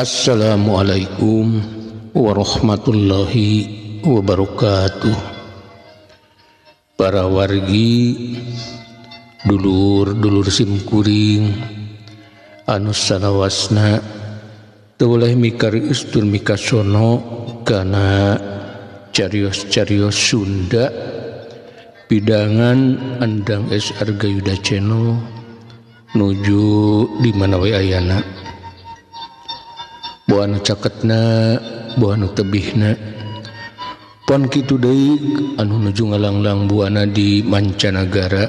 Assalamualaikum warahmatullahi wabarakatuh. Para wargi, dulur-dulur simkuring anu salawasna teu boleh mikarius tur mikasono kana carios-carios Sunda pidangan Andang S Arga Yuda Channel nuju di mana we ayana. Buah anu caketna, buah anu tebihna. Pon kitu deui anu nuju ngalanglang buana di mancanagara.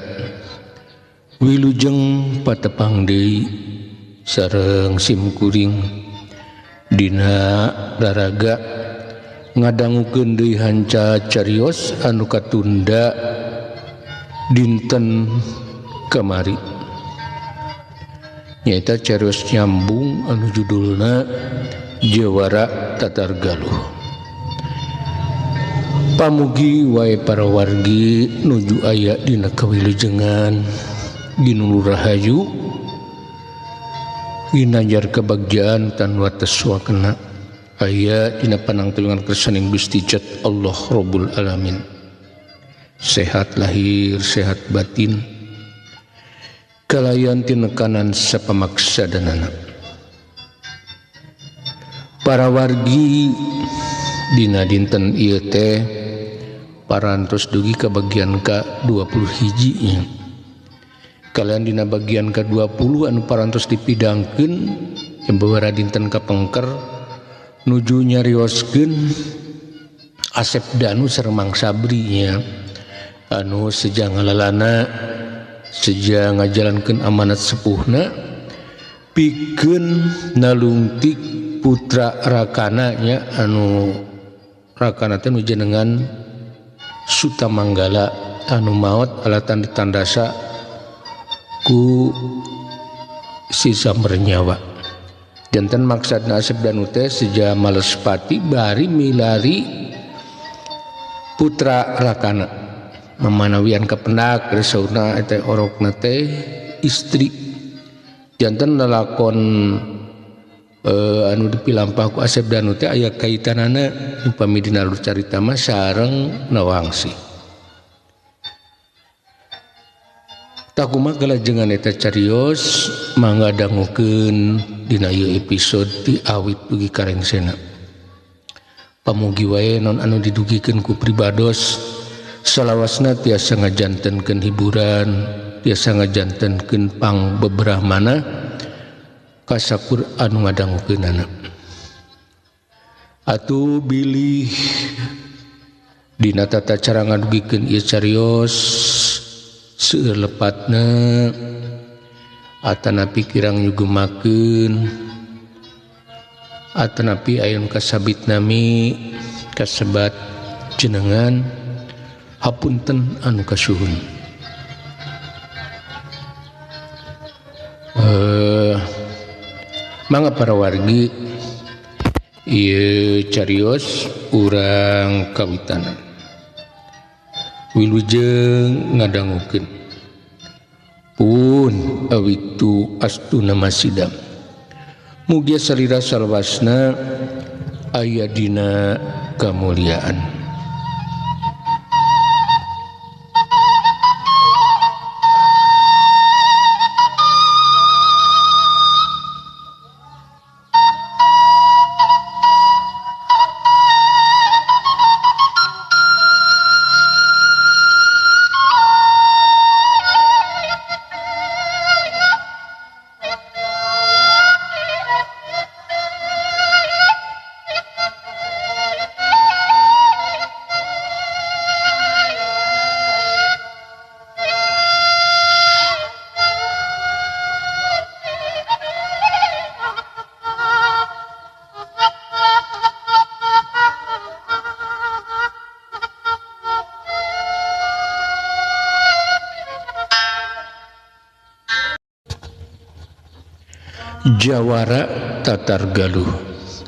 Wilujeng patepang deui sareng simkuring dina raraga ngadangukeun deui hanca carios anu katunda dinten kamari. Nyaeta carios nyambung anu judulna Jawara Tatar Galuh. Pamugi wae para wargi nuju aya dina kawilujengan, ginulur rahayu, ginanjar kebagjaan tan wates wakena, aya dina panangtulungan kersaning Gusti Jat Allah Rabbul Alamin. Sehat lahir, sehat batin, kalayan tinekanan sapamaksadanana. Para wargi dina dinten ieu teh parantos dugi ka bagian ka-20 hiji. Kalian dina bagian ka-20 anu parantos dipidangkeun jembawara dinten kapengker nuju nyarioskeun Asep Danu sareng Mang Sabri nya anu seja ngalalana seja ngajalankeun amanat sepuhna pikeun nalungtik putra rakana nya anu rakana teh nu jenengan Sutamanggala anu maot alatan ditandasa ku sisa bernyawa. Janten maksudna Asep Danu teh seja malespati bari milari putra rakana mamanawian kapendak resauna teh orokna teh istri. Janten lalakon anu dipilampah ku Asep Danu teh aya kaitanana upami dina alur carita mah sareng Nawangsi. Takumaha kalajengan eta carios mangga dangukeun dina ieu episode ti awit dugi karengsena. Pamugi wae non anu didugikeun ku pribados salawasna tiasa ngajantenkeun hiburan, tiasa ngajantenkeun pang beberahmana kasakur anu ngadangukeunana. Atuh bilih dina tata cara ngadugikeun ieu carios seueur lepatna atanapi kirang nyugemakeun atanapi ayun kasabit nami kasebat jenengan hapunten anu kasuhun. Mangga para wargi ieu carios urang kawitanan. Wilujeng ngadangukeun pun awitu astuna masidam. Mugia salira salwasna aya dina kamuliaan. Jawara Tatar Galuh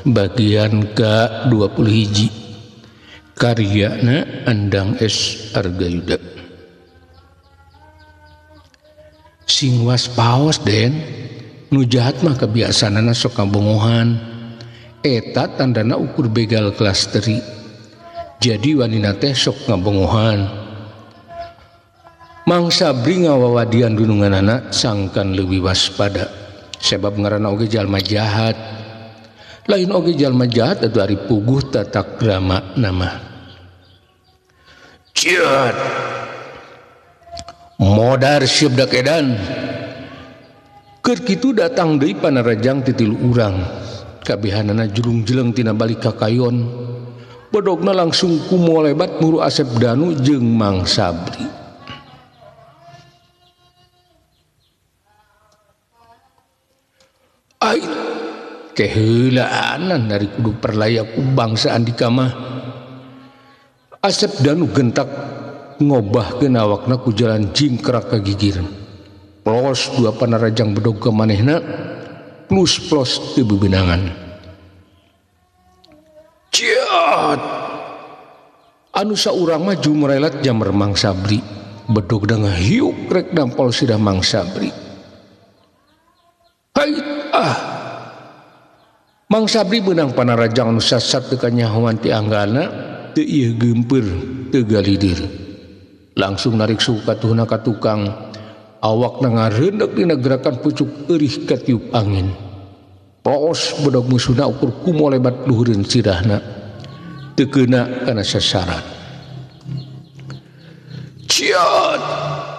bagian ka-20 hiji karyana Andang S Arga Yuda. Sing was paos den nu jahat mah kebiasaanana sok kabongohan. Eta tandana ukur begal kelas teri. Jadi wanina teh sok ngabongohan. Mang Sabri ngawawadian dununganana sangkan leuwih waspada. Sebab ngaranna oge jalma jahat. Lain oge jalma jahat atuh ari puguh tata krama nama. Ciat. Modar sieup dak edan. Keur kitu datang deui panarajang ti tilu urang. Kabehanana julung-jeleng tina balik ka kayon. Bedogna langsung kumolebat muru Asep Danu jeung Mang Sabri. Ai keheulaanan dari kudu perlaya ku bangsa Andika mah. Asep Danu gentak ngobahkeun awakna ku jalan jingkrak ka gigir. Plos dua panarajang bedog ka manehna plus plos teu bebenangan. Ciat. Anu saurang mah jumrelat jamber Mang Sabri. Bedogna ngahiuk rek dampol sirah Mang Sabri. Hai ah. Mang Sabri beunang panarajang anu sasat teu kanyahoan ti anggalna, teu ieu geumpeur, teu galidir. Langsung narik suku katuhna ka tukang. Awakna ngareundek dina gerakan pucuk eurih katiup angin. Plos bedog musuhna ukur kumolebat luhureun sirahna. Teu keuna kana sasaran. Ciat!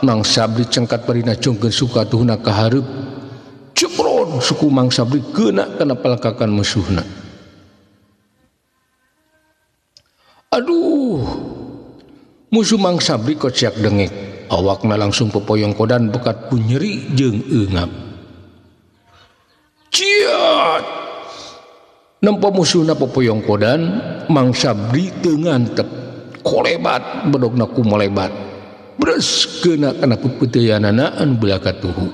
Mang Sabri cengkat barina jongkeun suku katuhna ka hareup. Cepron suku Mang Sabri keuna kana palakakan musuhna. Aduh! Musuh Mang Sabri kociak dengek. Awakna langsung pepoyong kodan bekat ku nyeri jeung eungap. Ciat! Nempo musuhna pepoyong kodan, Mang Sabri teu ngantep. Kolebat bedogna kumolebat. Bres keuna kana pepeuteunana anu belah katuhu.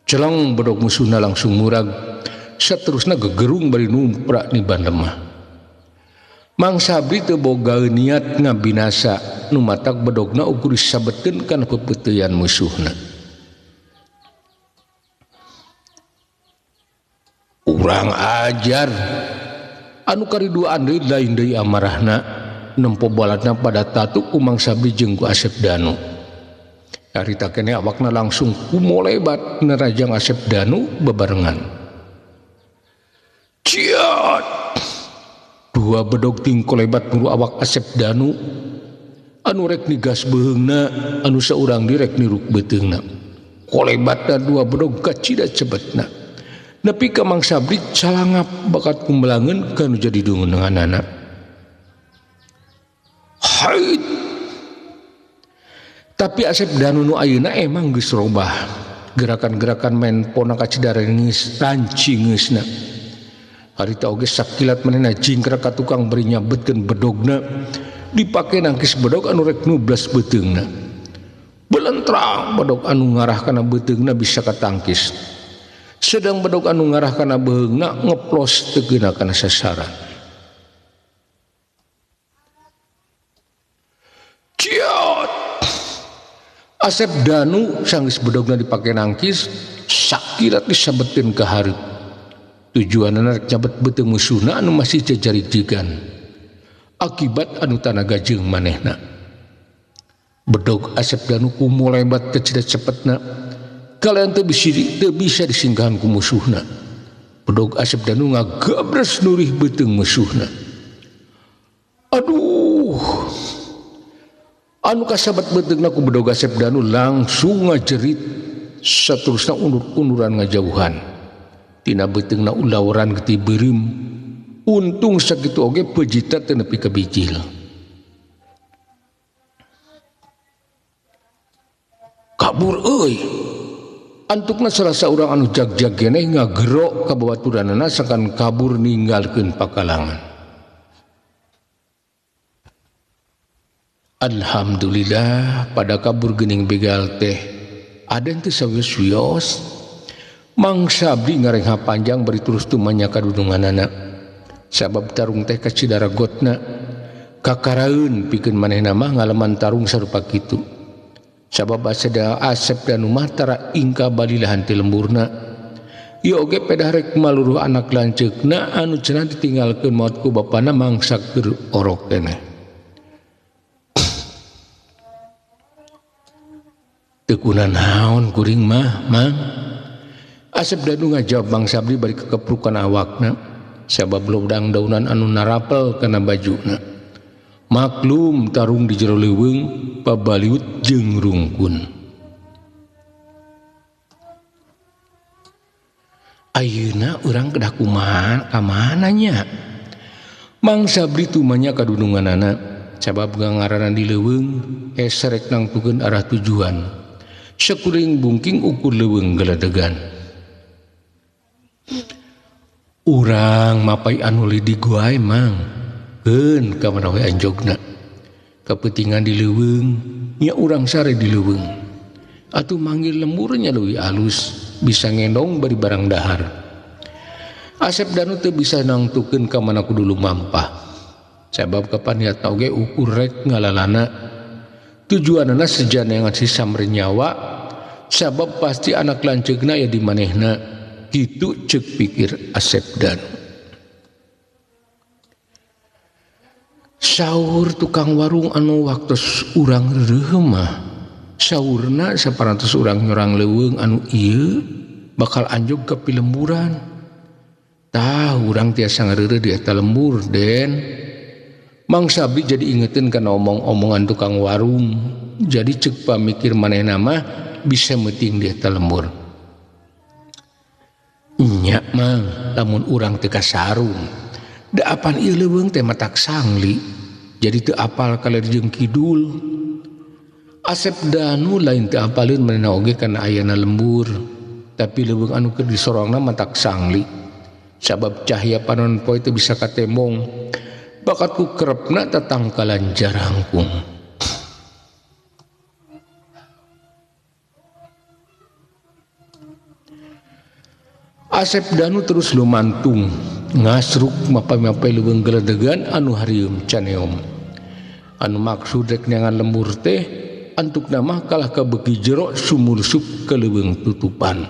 Celeng bedog musuhna langsung murag. Saterusna gegerung bari numprak niban lemah. Mang Sabri teu boga niat ngabinasa, nu matak bedogna ukur disabetkeun kana pepeutean musuhna. Urang ajar. Anu kariduaan deui lain deui amarahna, nempo balatna pada tatu ku Mang Sabri jeung ku Asep Danu. Harita keneh awakna langsung kumolebat nerajang Asep Danu bebarengan. Ciat! Dua bedog tingkolebat muru awak Asep Danu. Anu rek nigas beheungna, anu saurang direk niruk beuteungna. Kolebatna dua bedog kacida cepetna. Nepi ka Mang Sabri calangap bakat kumbelangeun kanu jadi dununganana. Hait! Tapi Asep Danu nu ayeuna emang geus robah. Gerakan-gerakan main pona kacida reungis rancingeusna. Harita oge sakilat manehna jingkrak ka tukang bari nyabetkeun bedogna dipake nangkis bedog anu rek nublas beuteungna. Belentrang bedog anu ngarah kana beuteungna bisa katangkis. Sedang bedog anu ngarah kana beheungna ngeplos teu keuna kana sasaran. Ciot! Asep Danu sanggeus bedogna dipake nangkis sakilat disabetkeun ka hareup. Tujuanana rek nyabet beuteung musuhna anu masih jajarijigan. Akibat anu tanaga jeung manehna. Bedog Asep Danu kumolebat kecida cepetna. Kalian teu bisa disinggahan ku musuhna. Bedog Asep Danu ngagabres nurih beuteung musuhna. Aduh. Anu kasabat beuteungna ku bedog Asep Danu langsung ngajerit saterusna undur-unduran ngajauhan. Tina beuteungna ulawaran geti beureum. Untung sakitu oge pejita teu nepi ka bijil. Kabur euy. Antukna salah saurang anu jag-jag geneh ngagerok ka babaturanana sangkan kabur ninggalkeun pakalangan. Alhamdulillah pada kabur geuning begal teh aden teu sawios-wios. Mang Sabri ngarengha panjang bari terus tumanya ka dununganana. Sabab tarung teh kacida ragotna. Kakaraeun pikeun manehna mah ngalaman tarung sarupa kitu. Sabab Asep Danu mah tara ingka balilahan ti lemburna. Ieu oge pedah rek maluruh anak lanceukna anu cenah ditinggalkeun maot ku bapana mangsa keur orok keneh. Teu kunanaon kuring mah, Mang. Asep Danu ngajawab Mang Sabri bari kekeprukan awakna sabab lodang daunan anu narapel kana bajuna. Maklum tarung di jero leuweung pabaliut jeung rungkun. Ayeuna urang kedah kumaha ka mana nya? Mang Sabri tumanya kadununganana sabab ngangaranan di leuweung hese rek nangtukeun arah tujuan. Sakuring bungking ukur leuweung geledegan. Urang mapai anu lidi wae Mang. Keun ka mana we anjogna. Kapentingan di leuweung nya urang sare di leuweung. Atuh manggil lemburnya leuwih alus bisa ngendong bari barang dahar. Asep Danu teu bisa nangtukeun ka mana kudu lumampah. Sabab kapan niatna oge ukur rek ngalalana. Tujuanana sejana ngan sisa nyawa sabab pasti anak lanceukna ya di manehna. Kitu ceuk pikir Asep Danu. Saur tukang warung anu waktos urang reureuh mah saurna saparantos urang nyorang leuweung anu ieu bakal anjog ka pilemburan. Tah urang tiasa ngareureuh di eta lembur Den. Mang Sabri jadi ingetin kana omong-omongan tukang warung. Jadi ceuk pamikir manehna mah bisa meuting di eta lembur. Nya Mang, lamun urang teu kasarung. Da apan ieu leuweung teh matak sangli. Jadi teu apal kaler jeung kidul. Asep Danu lain teu apaleun manehna oge kana ayana lembur, tapi leuweung anu keur disorongna matak sangli. Sabab cahaya panon poe teu bisa katemong, bakat ku kerepna tatangkalan jarangkung. Asep Danu terus lumantung ngasruk mapai-mapai leuweung geledegan anu harieum caneom. Anu maksud rek neangan lembur teh antuk nama kalah ka beuki jero sumursup ke leuweung tutupan.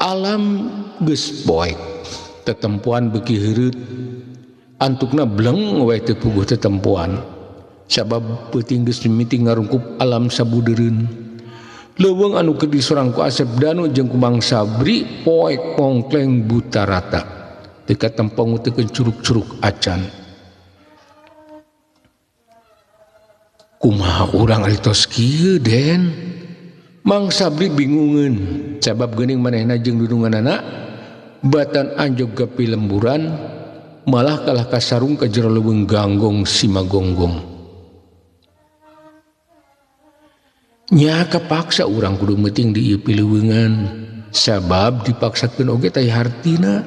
Alam geus poek, tetempuan beuki heureut, antukna bleng we teu puguh tetempuan. Sabab peuting geus mimiti ngarungkup alam sabudeureun. Leuweung anu keur disorang ku Asep Danu jeung ku Mang Sabri poek pongkleng buta rata. Teu katempong teu curug-curug acan. Kumaha urang ari tos kieu Den? Mang Sabri bingungeun sabab geuning manehna jeung dudunganana batan anjog ka pilemburan malah kalah kasarung ka jero leuweung ganggong simagonggong. Nya kapaksa urang kudu meuting di ieu pileuweungan sabab dipaksakeun oge teh hartina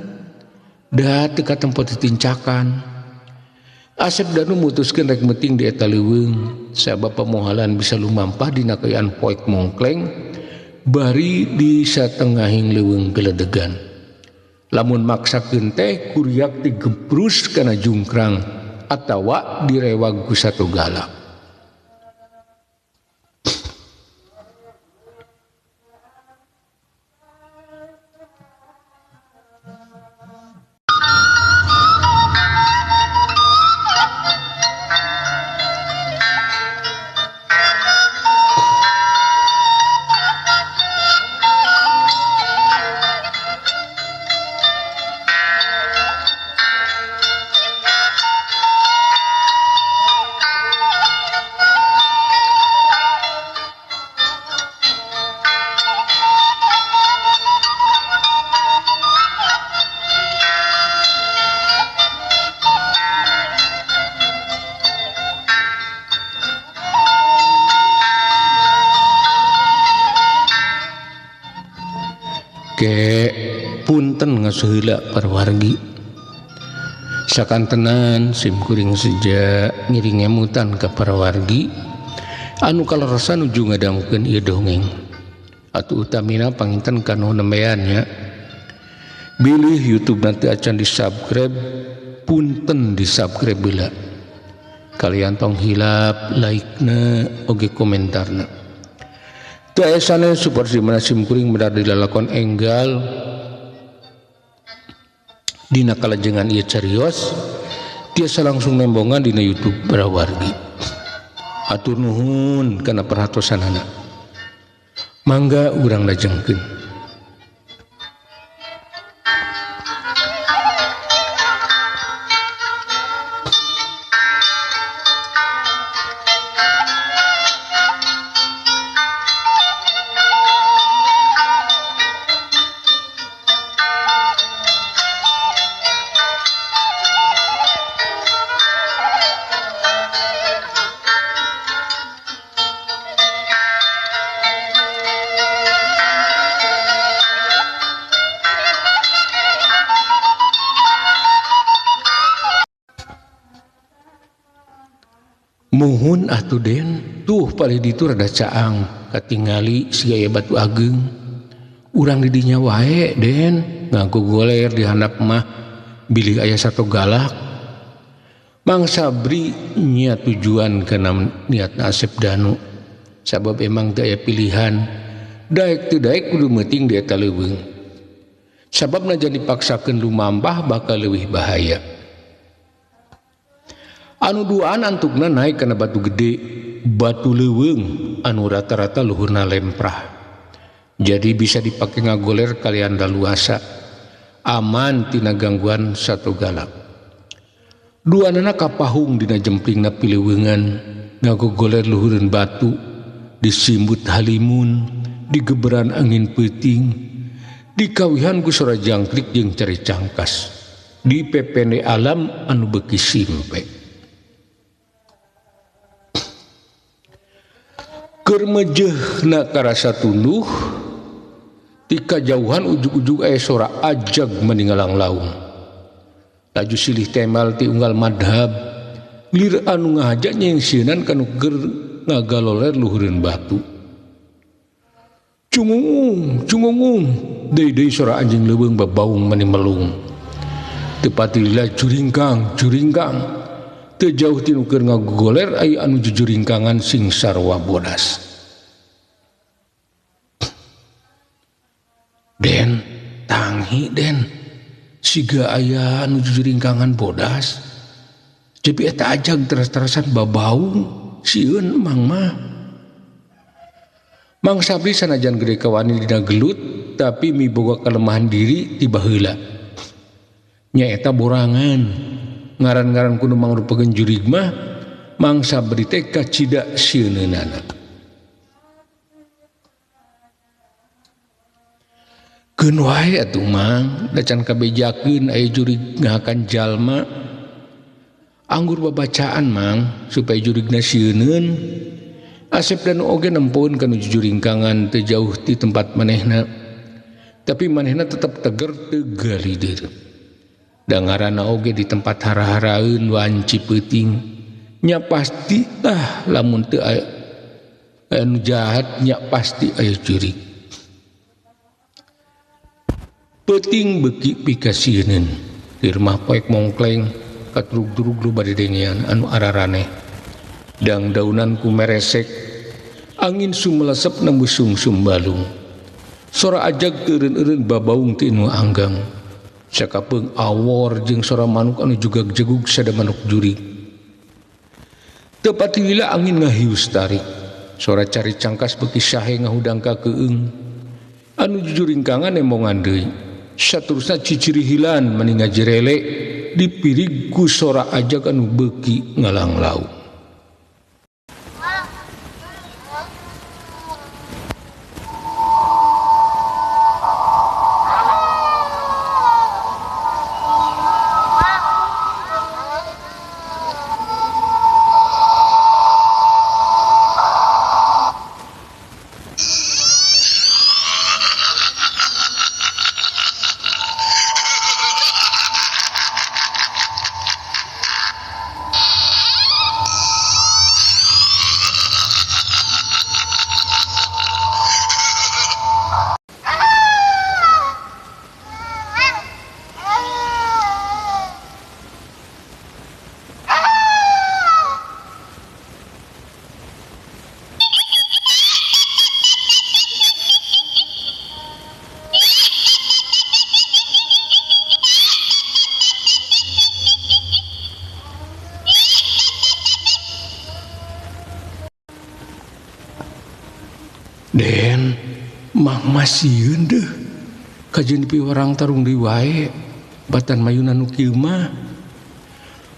da teu katempo titincakan. Asep Danu mutuskeun rek meuting di eta leuweung sabab pamohalan bisa lumampah dina kaayaan poek mongkleng bari di satengahing leuweung geledegan. Lamun maksakeun teh kuriak digebrus kana jungkrang atawa direwag ku satugala. Ke punten ngasuheula parwargi sakantenan simkuring seja ngiring ngemutan ka parawargi anu kaleresan nuju ngadangukeun ieu dongeng atuh utamina panginten kanu nembean nya bilih YouTube nanti acan di subscribe punten di subscribe heula kalian tong hilap like na oge komentarna. Teu aya sanes suparti mana simkuring medar dilalakon enggal dina kalajengan ieu carios tiasa langsung nembongan dina YouTube Barawargi. Atur nuhun kana perhatosanana. Mangga urang lajengkeun. Muhun atuh Den, tuh palih ditu rada caang katingali siga aya batu ageng. Urang di dinya wae Den, nganggo goler di handap mah bilih aya sato galak. Mang Sabri nya tujuan kana niatna Asep Danu. Sabab emang teu aya pilihan, daek teu daek kudu meuting di eta leuweung. Sabab najan dipaksakeun lumampah bakal leuwih bahaya. Anu duaan antukna naik kana batu gede, batu leuweung anu rata-rata luhurna lemprah. Jadi bisa dipake ngagoler kalian daluasa, aman tina gangguan satu galak. Duanana kapahung dina jemplingna pileuweungan, ngagogoler luhureun batu, disimbut halimun, digeberan angin peuting, dikawihan ku sora jangkrik jeung cari cangkas, di pepene alam anu beuki simpe. Keur mejehna karasa tunduh, ti kajauhan ujug-ujug aya sora ajag maningalang laung. Laju silih temal ti unggal madhab, lir anu ngahaja nyengsieunan kanu keur ngagaloler luhureun batu. Cungungung, cungungung, deui-deui sora anjing leuweung babaung mani melung. Teu patilila juringkang, juringkang. Teu jauh ti nu keur ngagoler aya anu jujuringkangan sing sarua bodas. Den, tanghi Den, siga aya anu jujuringkangan bodas. Jadi eta ajag teras-terasan babaung, sieun mang mah. Mang Sabri sanajan gede kawani dina gelut, tapi miboga kelemahan diri ti baheula. Nyaeta borangan. Ngaran-ngaran kudu mangrupakeun jurig mah Mang Sabri teh kacida sieuneunana. Keun wae atuh Mang, da can kabejakeun aya jurig ngahakan jalma. Anggur babacaan Mang supaya jurigna sieuneun. Asep dan oge nempoeun kana jujuringkangan teu jauh ti tempat manehna. Tapi manehna tetep teger teu galideur. Da ngaranna oge di tempat hara-haraeun wanci peuting nya pasti tah lamun teu aya anu jahat nya pasti aya jurig. Peuting beuki pikasieuneun di rumah poek mongkleng katrug-trug loba didengean anu araraneh. Dang daunan ku meresek angin sumelesep nembus sungsum balung. Sora ajag teureun-eureun babaung ti nu anggang. Sakapeung awor jeung sora manuk anu jugag-jegug sada manuk jurig. Teu patilila angin ngahius tarik. Sora cari cangkas beuki sahe ngahudang ka keung. Anu jujuringkangan nembongan deui. Saterusna cicirihilan mani ngajerele dipirig ku sora ajag anu beuki ngalanglau. Den Mang masieun deuh kajeun piwarang tarung deui wae batan mayuna nu kieu mah.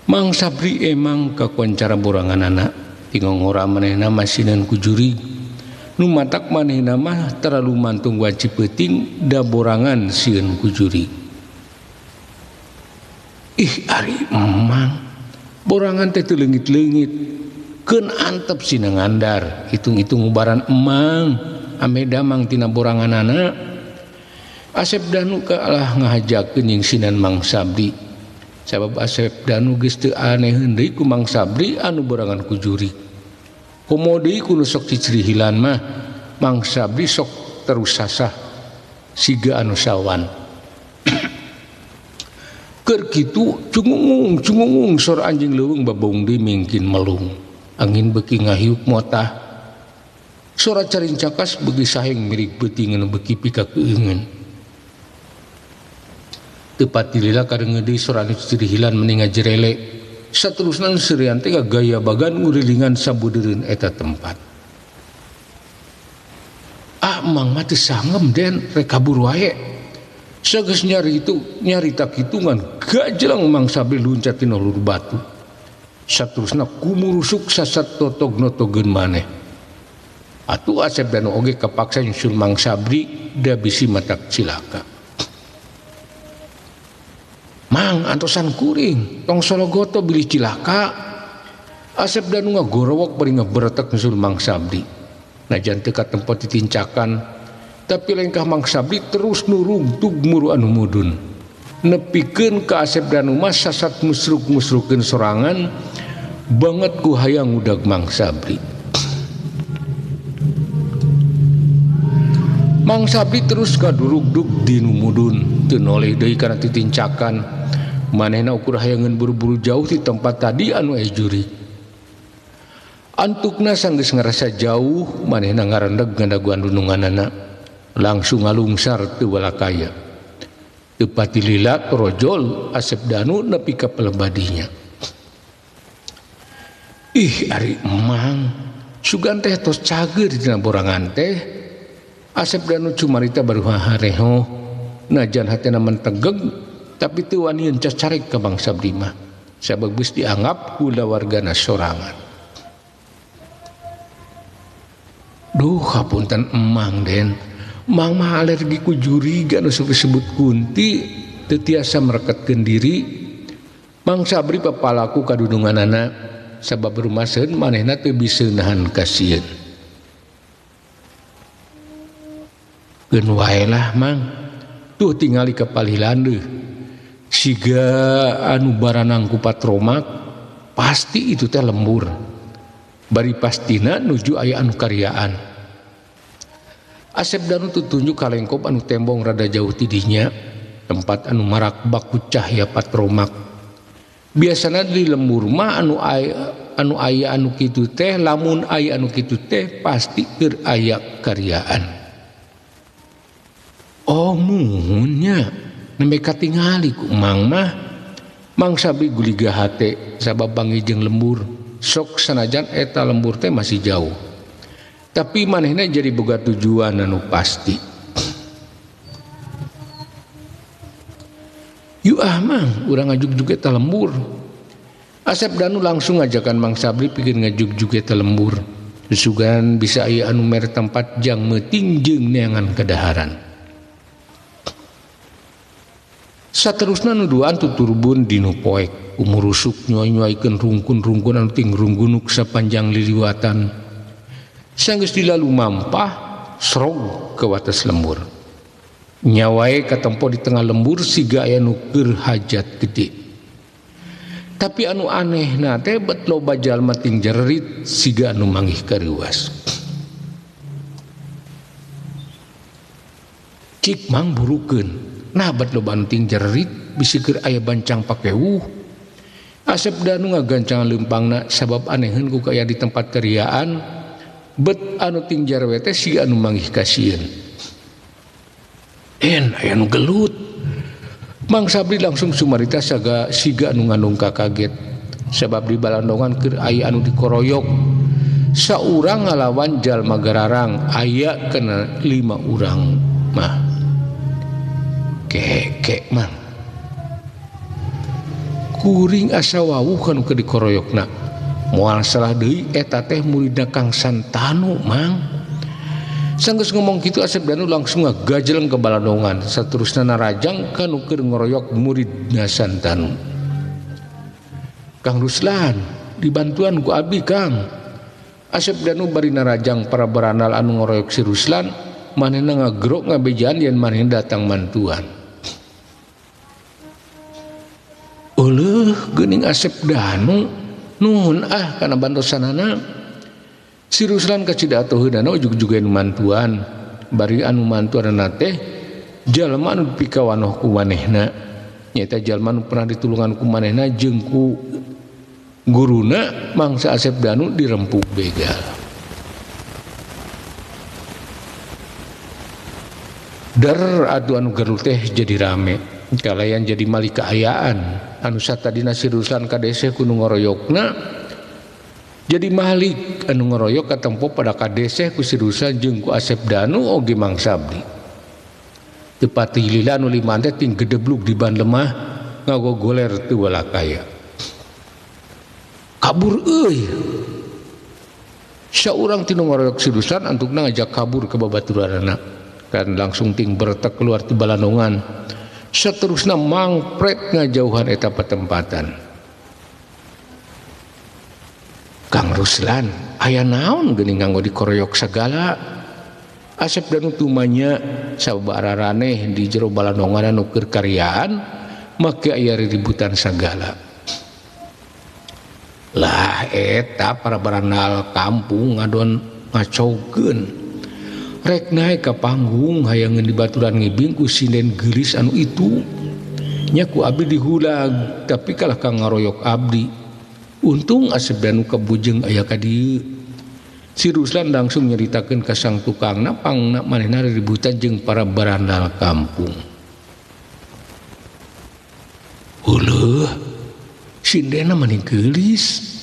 Mang Sabri emang kakoncara boranganana tingongora manehna masinan ku jurig nu matak manehna mah terlalu mantung wanci peuting da borangan sieun ku jurig. Ih ari emang borangan teh teu leungit-leungit keun antep sina ngandar hitung-hitung ubaran emang ame damang tina boranganana. Asep Danu kalah ngahajakeun jeung sinan Mang Sabri sabab Asep Danu geus teu aneheun deui ku Mang Sabri anu borangan ku jurig. Komo deui ku nu sok cicirihilan mah Mang Sabri sok terus sasah siga anu sawan. Keur kitu cungungung cungungung sor anjing leuweung babaung deui mingkin melung. Angin beuki ngahiup motah. Sora carincakas beuki saheng mirik beuting anu beuki pikakeungeun. Teu patilila kareungeun deui sora anu cicirihilan meni ngajerele. Saterusna seurian teh gaya bagan ngurilingan sabudeureun eta tempat. Ah Mang mah teu sangem Den rek kabur wae. Sageus nyari itu nyarita kitungan gajelang Mang Sabri luncat tina lur batu. Saterusna kumurusuk sasat totog notogeun maneh. Atuh Asep Danu oge kapaksa nyusul Mang Sabri da bisi matak cilaka. Mang antosan kuring tong sologoto bilih cilaka. Asep Danu ngagorowok bari ngaberetek nyusul Mang Sabri. Najan teu katempo titincakan tapi lengkah Mang Sabri terus nurungtug muru anu mudun. Nepikeun ka Asep Danu mah sasat musruk-musrukeun sorangan banget ku hayang udag Mang Sabri. Mang Sabri terus kadurugdug di nu mudun teu noleh deui kana titincakan. Manehna ukur hayangeun buru-buru jauh ti tempat tadi anu aya jurig. Antukna sanggeus ngarasa jauh manehna ngarendeg ngadaguan dununganana. Langsung ngalungsar teu walakaya. Teu patilila torojol Asep Danu nepi ka pelebadinya. Ih ari emang sugan teh tos cager dina borangan teh. Asep Danu cumarita baru hareho najan hatena mentegeg tapi teu wanian cacarek ka Mang Sabri mah sabab geus dianggap kulawargana sorangan. Duh hapunten emang Den. Mang mah alergi ku juriga anu sok disebut kunti teu tiasa mereketkeun diri. Mang Sabri papalaku kadudunganana sabab rumaseun manehna teu bisa nahan kasieun. Keun wae lah Mang. Tuh tingali ka palilan deuh. Siga anu baranang ku patromak pasti itu teh lembur. Bari pastina nuju aya anu karyaan. Asep Danu tutunjuk kalengkop anu tembong rada jauh tidinya tempat anu marak baku cahya patromak. Biasana di lembur mah anu aya anu kitu teh lamun aya anu kitu teh pasti keur aya karyaan. Oh muhunnya nembe katingali ku Mang mah. Mang Sabri guliga hate sabab bangi jeung lembur sok sanajan eta lembur teh masih jauh. Tapi manehna jadi boga tujuan anu pasti. Yuk ah Mang, urang ngajugjug eta lembur. Asep Danu langsung ngajakan Mang Sabri pikeun ngajugjug eta lembur. Sugan bisa aya anu mere tempat jang meuting jeung neangan kadaharan. Saterusna nu duaan tuturbun dinu poek, umurusuk nyuai-nyuaikeun rungkun-rungkun anu ting runggunuk sapanjang liliwatan. Sanggeus dilalu mampah srog ke wates lembur. Nyawae katempo di tengah lembur siga aya nu keur hajat gede. Tapi anu anehna teh bet loba jalma ting jerit siga anu manggih kareuwas. Cik Mang burukeun. Nah bet loba anu ting jerit bisi keur aya bancang pakewuh. Asep Danu ngagancangan leumpangna sabab aneheun ku kaya di tempat keriaan bet anu ting jarwe teh siga anu manggih kasieun. En aya nu gelut. Mang Sabri langsung sumarita saga siga anu ngandung kakaget sabab di balandongan keur aya anu dikoroyok. Saurang ngalawan jalma gararang aya kena 5 urang mah. Keke mang. Kuring asa wawuh kanu keur dikoroyokna. Moal salah deui eta teh muridna Kang Santanu mang. Sanggeus ngomong kitu Asep Danu langsung ngagajeleng ke balandongan. Saterusna narajang kanu keur ngoroyok muridna Santanu. Kang Ruslan dibantuan ku abdi Kang. Asep Danu bari narajang para barandal anu ngoroyok si Ruslan, manehna ngagrok ngabejaan yen manehna datang mantuan. Euleuh geuning Asep Danu nuhun ah kana bantosanana. Si Ruslan kacida atuheunana ujug-ujugeun mantuan, bari anu mantuanna teh jalma anu dipikawanoh ku manehna. Nyaeta jalma anu pernah ditulungan ku manehna jeung ku guruna mangsa Asep Danu dirempuk begal. Dar atuh anu garuh teh jadi rame, kalayan jadi mali kaayaan. Anu satadina si Ruslan kadeseh ku nu ngoroyokna jadi malik anu ngoroyok katempo pada kadeseh ku si Ruslan jeung ku Asep Danu oge Mang Sabdi. Teu pati lila anu liman teh ting gedeblug di ban lemah ngagogoler teu walakaya. Kabur euy. Saurang tinu ngoroyok si Ruslan antukna ngajak kabur ke babaturanana. Kan langsung ting bertek keluar ti balandongan. Seterusna mangpret ngajauhan eta patempatan. Kang Ruslan, aya naon geuning nganggo dikoroyok sagala. Asep Danu tumanya sabab araraneh di jero balandongan anu keur karyaan make aya riributan sagala. Lah eta para barandal kampung ngadon ngacaukeun. Rek naek ka panggung hayangeun dibaturan ngibing ku sinden geulis anu itu. Nya ku abdi dihulag tapi kalah ka ngaroyok abdi. Untung Asep Danu kabujeng aya ka dieu. Si Ruslan langsung nyaritakeun ka sang tukangna pangna manehna riributan jeung para barandal kampung. Euleuh, sindena mani geulis.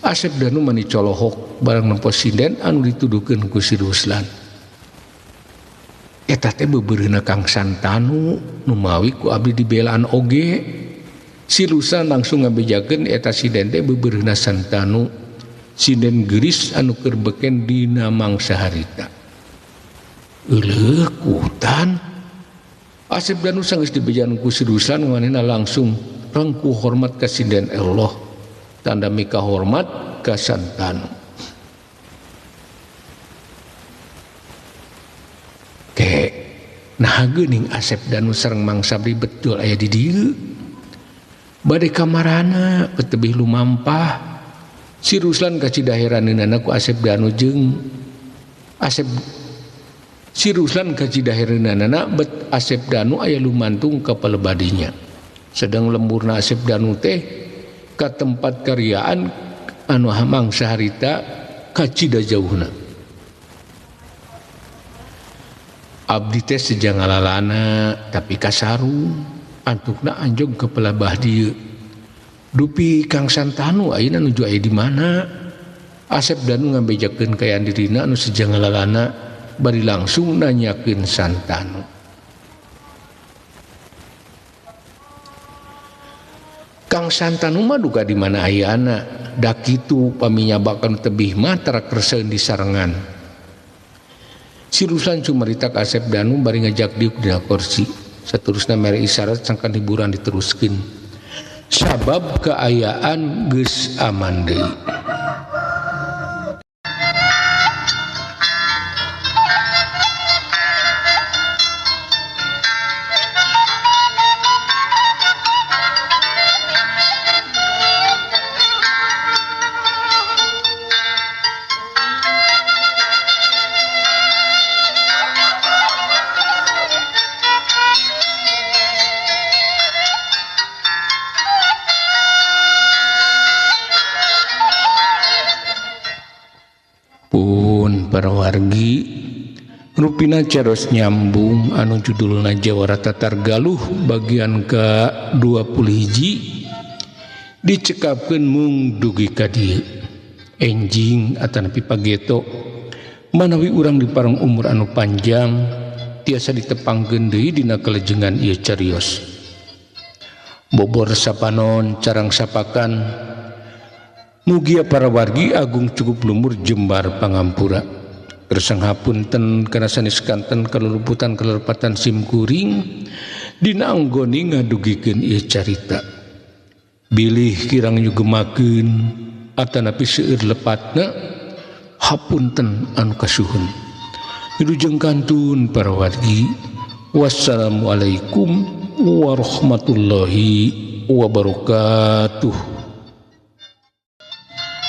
Asep Danu mani colohok barang nempo sinden anu dituduhkeun ku si Ruslan. Eta teh beubeureuhna Kang Santanu nu mawi ku abdi dibelaan oge. Si Ruslan langsung ngabejakeun eta sinden teh beubeureuhna Santanu, sinden geulis anu keur beken dina mangsa harita. Euleuh kutan. Asep Danu sanggeus dibejaan ku si Ruslan manehna langsung rengku hormat ka sinden Allah, tanda mika hormat ka Santanu. Ke nah geuning Asep Danu sareng Mang Sabri betul aya di dieu. Bade kamarana petebih lumampah. Si Ruslan kacida heraneunana ku Asep Danu jeung Asep. Si Ruslan kacida heraneunana bet Asep Danu aya lumantung ka palebadinya. Sedang lemburna Asep Danu teh ka tempat karyaan anu mangsa harita kacida jauhna. Abdi teh seja ngalalana tapi kasarung antukna anjog ke pelabah dieu. Dupi Kang Santanu ayeuna nuju aya di mana? Asep Danu ngabejakeun kaayaan dirina anu seja ngalalana bari langsung nanyakeun Santanu. Kang Santanu mah duka di mana ayana, da kitu paminyabakan tebih mah tara kerseun di sarengan. Si Ruslan cumarita ka Asep Danu bari ngajak diuk dina kursi. Saterusna mere isyarat sangkan hiburan diteruskeun. Sabab kaayaan geus aman deui. Wargi rupina caros nyambung anu judulna Jawara Tatar Galuh bagian ke 20 hiji dicekapkeun mung dugi ka dieu. Enjing atanapi pageto manawi urang dipareng umur anu panjang tiasa ditepangkeun deui dina kalejengan ieu carios. Bobor sapanon carang sapakan mugia para wargi agung cukup lumur jembar pangampura. Gersang hapunten kana sanes kanten kaluluputan kalerepatan simkuring dina anggoni ngadugikeun ieu carita. Bilih kirang nyugemakeun atanapi seueur lepatna hapunten anu kasuhun. Wilujeng kantun para wargi. Wassalamualaikum warahmatullahi wabarakatuh.